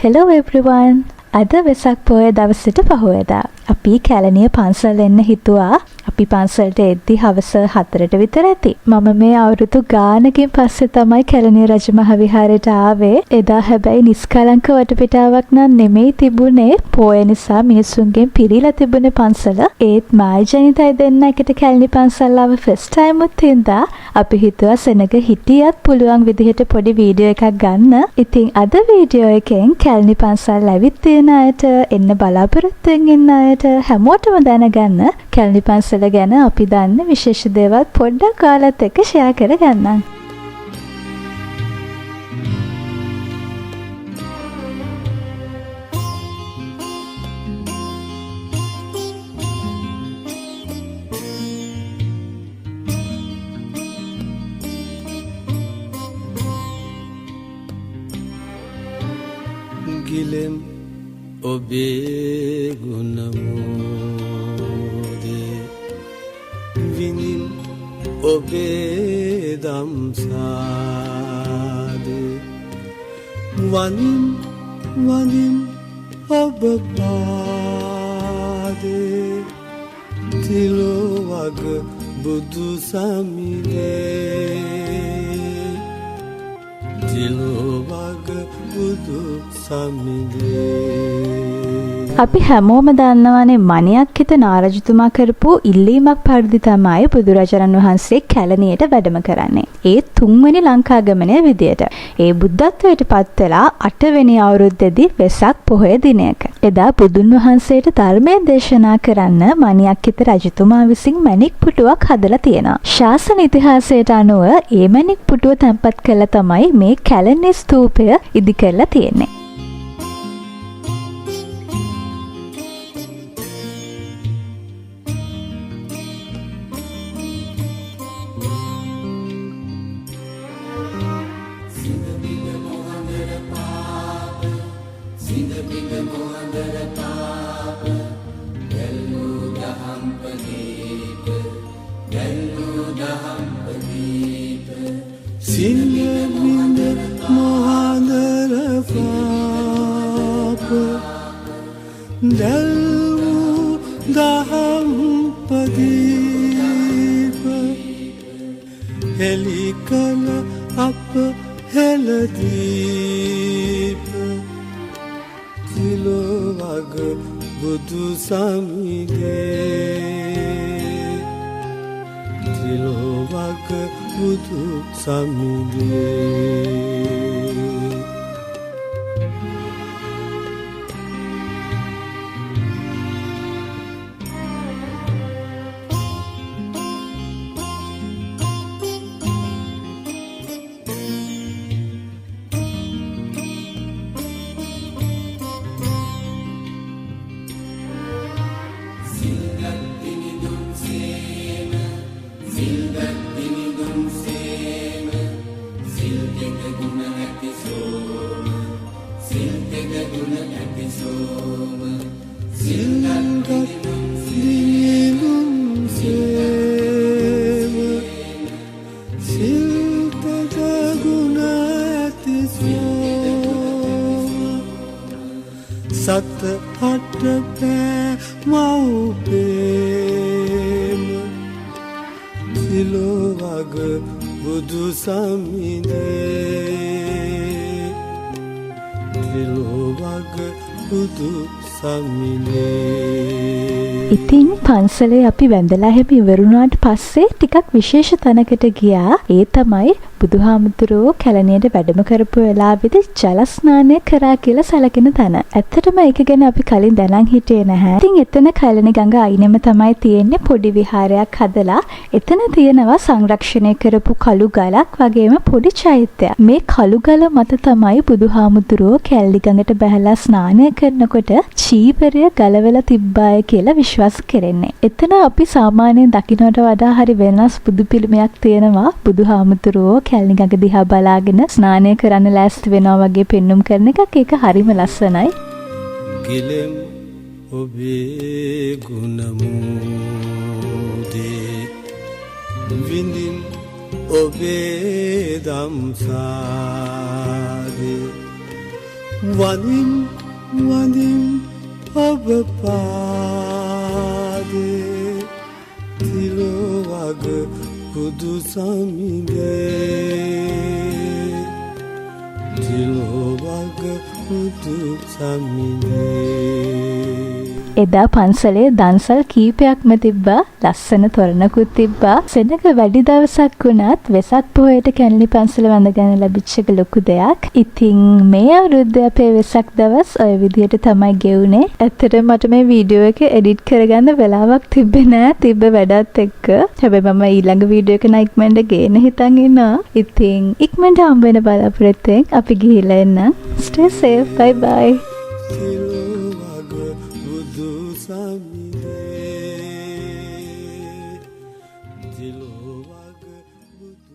Hello everyone. අද වෙසක් පෝය දවසට පහුවදා. අපි කැලණිය පන්සල් එන්න හිතුවා. අපි පන්සලට එද්දි හවස 4ට විතර ඇති. මම මේ අවුරුදු ගානකින් පස්සේ තමයි කැලණිය රජමහා විහාරයට ආවේ. එදා හැබැයි නිස්කලංක වටපිටාවක් නම් නෙමෙයි තිබුණේ. පෝය නිසා මිනිසුන්ගෙන් පිරීලා තිබුණේ පන්සල. ඒත් මායි ජනිතයි දෙන්න එකට කැලණි පන්සල් ආව ෆස්ට් ටයිම් උත් හින්දා අපි හිතුවා සෙනග හිටියත් පුළුවන් විදිහට පොඩි වීඩියෝ එකක් ගන්න. ඉතින් අද වීඩියෝ එකෙන් කැලණි පන්සල් ඇවිත් තියෙන අයට, එන්න බලාපොරොත්තුවෙන් ඉන්න අයට හැමෝටම දැනගන්න කැලණි පන්සල ගැන අපි දන්න විශේෂ දේවල් පොඩ්ඩක් ඔයාලත් එක්ක ෂෙයා කරගන්නම්. ගිලෙම් ඔබේ ගුණමෝදේ විඳින් ඔබේ දම්සාදේ වඳින් වඳින් ඔබ පාදේ තිලොවග බුදු සමිඳේ තිලොවග බුදු සමිඳේ. අපි හැමෝම දන්නවනේ මණියක්හිත නාරජතුමා කරපු ඉල්ලීමක් පරිදි තමයි බුදුරජාණන් වහන්සේ කැලණියට වැඩම කරන්නේ. ඒ තුන්වෙනි ලංකා ගමනය විදියට. ඒ බුද්ධත්වයට පත් වෙලා අටවෙනි අවුරුද්දේදී වෙසක් පොහොය දිනයක. එදා බුදුන් වහන්සේට ධර්මය දේශනා කරන්න මණියක්හිත රජතුමා විසින් මැණික් පුටුවක් හදලා තියෙනවා. ශාසන ඉතිහාසයට අනුව ඒ මැණික් පුටුව තැන්පත් කළා තමයි මේ කැලණි ස්තූපය ඉදි කරලා තියෙන්නේ. සිංහ බිඳ මොහඳර පාප දැල්වූ දහම් ප්‍රදීප හෙළි කළ අප හෙළදීප තිලොවග බුදු සමිඳේ තිලොවග බුදු සමිඳේ. සිල්ගත් දිනුම් සේම සිල්තද ගුණ ඇති සෝම සත අට පෑ මව්පේම තිලොවග බුදු සමිඳේ තිලොවග බුදු සමිඳේ. ඉතින් පන්සලේ අපි වැඳලා හැම ඉවරුණාට පස්සේ ටිකක් විශේෂ තැනකට ගියා. ඒ තමයි බුදුහාමුදුරුවෝ කැලණියට වැඩම කරපු වෙලාවේදී ජල ස්නානය කරා කියලා සැලකෙන තැන. ඇත්තටම ඒක ගැන අපි කලින් දැනන් හිටියේ නැහැ. ඉතින් එතන කැලණි ගඟ අයිනෙම තමයි තියෙන්නේ පොඩි විහාරයක් හදලා. එතන තියෙනවා සංරක්ෂණය කරපු කළු ගලක් වගේම පොඩි චෛත්‍යයක්. මේ කළු ගල මත තමයි බුදුහාමුදුරුවෝ කැලණි ගඟට බැහැලා ස්නානය කරනකොට චීවරය ගලවලා තිබ්බාය කියලා විශ්වාස කෙරෙන්නේ. එතන අපි සාමාන්‍යයෙන් දකින්නට වඩා හරි වෙනස් බුදු පිළිමයක් තියෙනවා. බුදුහාමුදුරුවෝ කැලණි ගඟ දිහා බලාගෙන ස්නානය කරන්න ලෑස්ති වෙනවා වගේ පෙන්눔 කරන එකක්. ඒක හරිම ලස්සනයි. ගිලෙම් ඔබේ ගුණමෝදේ විඳින් ඔබේ දම්සාදේ වඳිම් වඳිම් ඔබ පාදේ තිලොවග බුදු සමිඳේ, තිලොවග බුදු සමිඳේ. එදා පන්සලේ දන්සල් කීපයක්ම තිබ්බා. ලස්සන තොරණකුත් තිබ්බා. සෙනග වැඩි දවසක් වුණත් වෙසක් පොහොයට කැලණි පන්සල වැඳ ගන්න ලැබිච්ච එක ලොකු දෙයක්. ඉතින් මේ අවුරුද්දේ අපේ වෙසක් දවස් ඔය විදිහට තමයි ගෙවුනේ. ඇත්තටම මට මේ වීඩියෝ එක එඩිට් කරගන්න වෙලාවක් තිබ්බේ නෑ, තිබ්බ වැඩත් එක්ක. හැබැයි මම ඊළඟ වීඩියෝ එක නම් ඉක්මනට ගේන්න හිතන් ඉන්නවා. ඉතින් ඉක්මනට හම්බ වෙන බලාපොරොත්තුවෙන් අපි ගිහිල්ලා එන්නම්. Stay safe. Bye bye. තිලොවග බුදු සමිඳේ, තිලොවග බුදු